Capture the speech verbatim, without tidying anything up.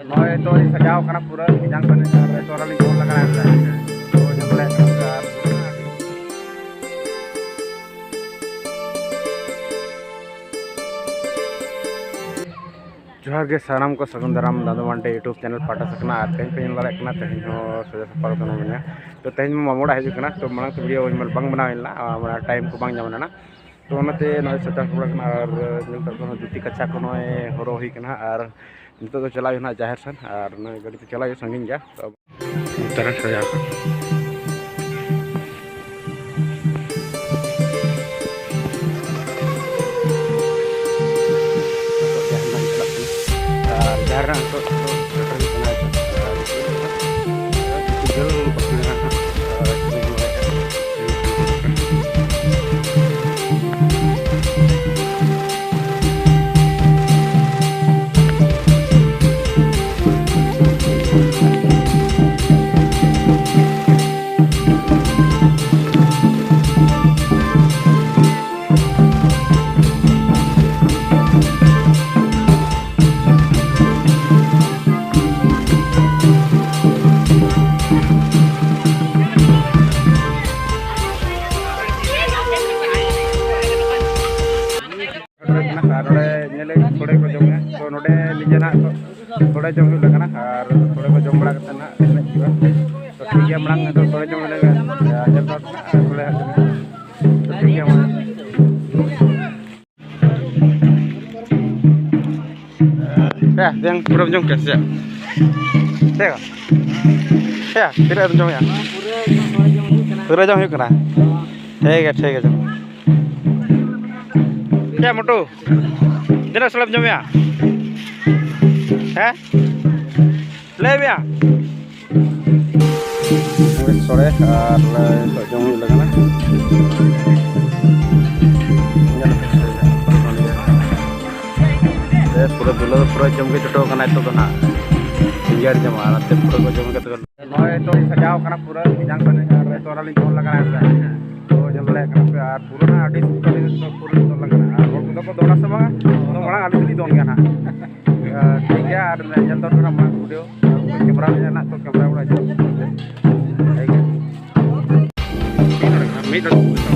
ᱱᱚᱜᱼᱚᱭ ᱛᱚ ᱥᱟᱡᱟᱣ ᱠᱟᱱᱟ ᱯᱩᱨᱟᱹ, ᱡᱟᱝ ᱠᱷᱚᱱ ᱨᱮᱥᱴᱩᱨᱮᱱᱴ ᱞᱤᱧ ᱯᱷᱳᱱ ᱞᱮᱠᱟ᱾ ᱛᱚ ᱧᱮᱞ ᱫᱟᱲᱮᱭᱟᱜ ᱠᱟᱱᱟ ᱯᱮ ᱟᱨ ᱡᱚᱦᱟᱨ ᱜᱮ ᱥᱟᱱᱟᱢ ᱠᱚ, ᱥᱟᱹᱜᱩᱱ ᱫᱟᱨᱟᱢ ᱫᱟᱫᱩ ᱢᱟᱱᱰᱤ YouTube ᱪᱮᱱᱮᱞ ᱯᱟᱦᱴᱟ ᱥᱮᱫ ᱠᱷᱚᱱᱟᱜ᱾ ᱟᱨ ᱛᱮᱦᱮᱧ ᱯᱮ ᱧᱮᱞ ᱫᱟᱲᱮᱭᱟᱜ ᱠᱟᱱᱟ, ᱛᱮᱦᱮᱧ ᱦᱚᱸ ᱥᱟᱡᱟᱣ ᱥᱟᱯᱲᱟᱣ ᱠᱟᱛᱮ ᱢᱮᱱᱟᱜ ᱞᱤᱧᱟ᱾ ᱛᱚ ᱛᱮᱦᱮᱧ ᱢᱟᱢᱚ ᱚᱲᱟᱜ ᱦᱤᱡᱩᱜ ᱠᱟᱱᱟ, ᱛᱚ ᱢᱟᱲᱟᱝ ᱛᱮ ᱵᱷᱤᱰᱤᱭᱳ ᱵᱟᱝ ᱵᱮᱱᱟᱣ ᱦᱩᱭ ᱞᱮᱱᱟ, ᱟᱨ ᱢᱟᱱᱮ ᱴᱟᱭᱤᱢ ᱠᱚ ᱵᱟᱝ ᱧᱟᱢ ᱞᱮᱱᱟ᱾ ᱛᱚ ᱚᱱᱟᱛᱮ ᱱᱚᱜᱼᱚᱭ ᱥᱟᱡᱟᱣ ᱥᱟᱯᱲᱟᱣ ᱠᱟᱱᱟ ᱟᱨ ᱧᱮᱞ ᱛᱟᱵᱚᱱ ᱫᱷᱩᱛᱤ ᱠᱟᱪᱷᱟ ᱠᱚ ᱱᱚᱜᱼᱚᱭ ᱦᱚᱨᱚᱜ ᱦᱩᱭ ᱠᱟᱱᱟ᱾ ᱟᱨ ᱱᱤᱛᱚᱜ ᱫᱚ ᱪᱟᱞᱟᱜ ᱦᱩᱭᱩᱜᱼᱟ ᱱᱟᱦᱟᱜ ᱡᱟᱦᱮᱨ ᱥᱮᱱ, ᱟᱨ ᱱᱚᱜᱼᱚᱭ ᱜᱟᱹᱰᱤ ᱛᱮ ᱪᱟᱞᱟᱜ ᱦᱩᱭᱩᱜᱼᱟ, ᱥᱟᱺᱜᱤᱧ ᱜᱮᱭᱟ᱾ ᱛᱚ ᱛᱟᱨᱟ ᱥᱟᱡᱟᱣ ᱠᱟᱱᱟ᱾ ᱟᱨ ᱡᱟᱦᱮᱨ ᱨᱮ ᱱᱤᱛᱚᱜ ᱫᱚ ᱥᱮᱴᱮᱨ ᱦᱩᱭᱩᱜ ᱠᱟᱱᱟ᱾ ᱟᱨ ᱡᱷᱟᱹᱞ ᱵᱟᱹᱠᱤ ᱢᱮᱱᱟᱜᱼᱟ᱾ ᱟᱨ ᱱᱚᱰᱮ ᱧᱮᱞᱮᱫ ᱥᱚᱲᱮ ᱠᱚ ᱡᱚᱢᱮᱫᱼᱟ, ᱛᱚ ᱱᱚᱰᱮ ᱱᱤᱡᱮ ᱱᱟᱦᱟᱜ ᱛᱚ ᱥᱚᱲᱮ ᱡᱚᱢ ᱦᱩᱭᱩᱜ ᱠᱟᱱᱟ, ᱟᱨ ᱥᱚᱲᱮ ᱠᱚ ᱡᱚᱢ ᱵᱟᱲᱟ ᱠᱟᱛᱮ ᱱᱟᱦᱟᱜ ᱮᱱᱮᱡ ᱦᱩᱭᱩᱜᱼᱟ᱾ ᱛᱚ ᱴᱷᱤᱠ ᱜᱮᱭᱟ, ᱢᱟᱲᱟᱝ ᱫᱚ ᱥᱚᱲᱮ ᱡᱚᱢ ᱦᱩᱭ ᱞᱮᱱ ᱜᱮ, ᱟᱨ ᱥᱚᱲᱮ ᱦᱟᱸᱜ ᱡᱚᱢ ᱦᱩᱭᱩᱜᱼᱟ᱾ ᱛᱚ ᱴᱷᱤᱠ ᱜᱮᱭᱟ, ᱢᱟ᱾ ᱮ, ᱫᱮᱱ ᱯᱩᱨᱟᱹᱢ ᱡᱚᱢ ᱠᱮᱫᱟ ᱥᱮ ᱪᱮᱫ? ᱪᱮᱫ? ᱮ, ᱛᱤᱱᱟᱹᱜ ᱮᱢ ᱡᱚᱢᱮᱜᱼᱟ? ᱯᱩᱨᱟᱹ ᱡᱚᱢ ᱦᱩᱭᱩᱜ ᱠᱟᱱᱟ? ᱴᱷᱤᱠ ᱜᱮᱭᱟ, ᱴᱷᱤᱠ ᱜᱮᱭᱟ, ᱡᱚᱢ᱾ ᱮ, ᱢᱚᱴᱩ, ᱛᱤᱱᱟᱹᱜ ᱥᱚᱲᱮᱢ ᱡᱚᱢᱮᱜᱼᱟ? ᱦᱮᱸ? ᱞᱟᱹᱭ ᱢᱮᱭᱟ᱾ ᱥᱚᱲᱮ ᱟᱨ ᱱᱤᱛᱚᱜ ᱡᱚᱢ ᱦᱩᱭᱩᱜ ᱞᱟᱹᱜᱤᱫ᱾ ᱯᱩᱨᱟᱹ ᱫᱩᱞᱟᱹ ᱫᱚ ᱯᱩᱨᱟᱹ ᱡᱚᱢ ᱜᱮ ᱪᱷᱩᱴᱟᱹᱣ ᱠᱟᱱᱟ ᱱᱤᱛᱚᱜ ᱫᱚ ᱱᱟᱦᱟᱜ᱾ ᱥᱤᱸᱜᱟᱹᱲ ᱡᱚᱢᱟ ᱟᱨ ᱱᱚᱛᱮ ᱯᱩᱨᱟᱹ ᱠᱚ ᱡᱚᱢ ᱠᱟᱛᱮ ᱠᱚ ᱱᱚᱜᱼᱚᱭ ᱛᱚ ᱥᱟᱡᱟᱣ ᱠᱟᱱᱟ ᱯᱩᱨᱟᱹ ᱡᱟᱝ ᱠᱷᱚᱱ, ᱟᱨ ᱨᱮᱥᱴᱩᱨᱮᱱᱴ ᱞᱤᱧ ᱯᱷᱳᱱ ᱞᱮᱠᱟ᱾ ᱛᱚ ᱧᱮᱞ ᱫᱟᱲᱮᱭᱟᱜ ᱠᱟᱱᱟ ᱯᱮ, ᱟᱨ ᱯᱩᱨᱟᱹ ᱱᱟᱦᱟᱜ ᱟᱹᱰᱤ ᱥᱩᱠ ᱟᱹᱰᱤ ᱨᱟᱹᱥᱠᱟᱹ ᱯᱩᱨᱟᱹ ᱱᱤᱛᱚᱜ ᱞᱟᱜᱟᱜᱼᱟ᱾ ᱟᱨ ᱦᱚᱲ ᱠᱚᱫᱚ ᱠᱚ ᱫᱚᱱᱟ ᱥᱮ ᱵᱟᱝᱟ? ᱛᱚ ᱢᱟᱲᱟᱝ ᱟᱹᱞᱤᱧ ᱫᱚᱞᱤᱧ ᱫᱚᱱ ᱜᱮᱭᱟ ᱱᱟᱦᱟᱜ᱾ ᱴᱷᱤᱠ ᱜᱮᱭᱟ, ᱟᱨ ᱧᱮᱞ ᱫᱚ ᱢᱟᱨᱟᱝ ᱵᱷᱤᱰᱤᱭᱳ ᱠᱮᱢᱮᱨᱟ ᱨᱮ ᱦᱮᱱᱟᱜ ᱛᱚ, ᱠᱮᱢᱮᱨᱟ ᱚᱲᱟᱜ ᱪᱟᱞᱟᱜ ᱠᱟᱱᱟ᱾ ᱴᱷᱤᱠ ᱜᱮᱭᱟ, ᱢᱤᱫ ᱰᱚᱸᱰᱮᱠ᱾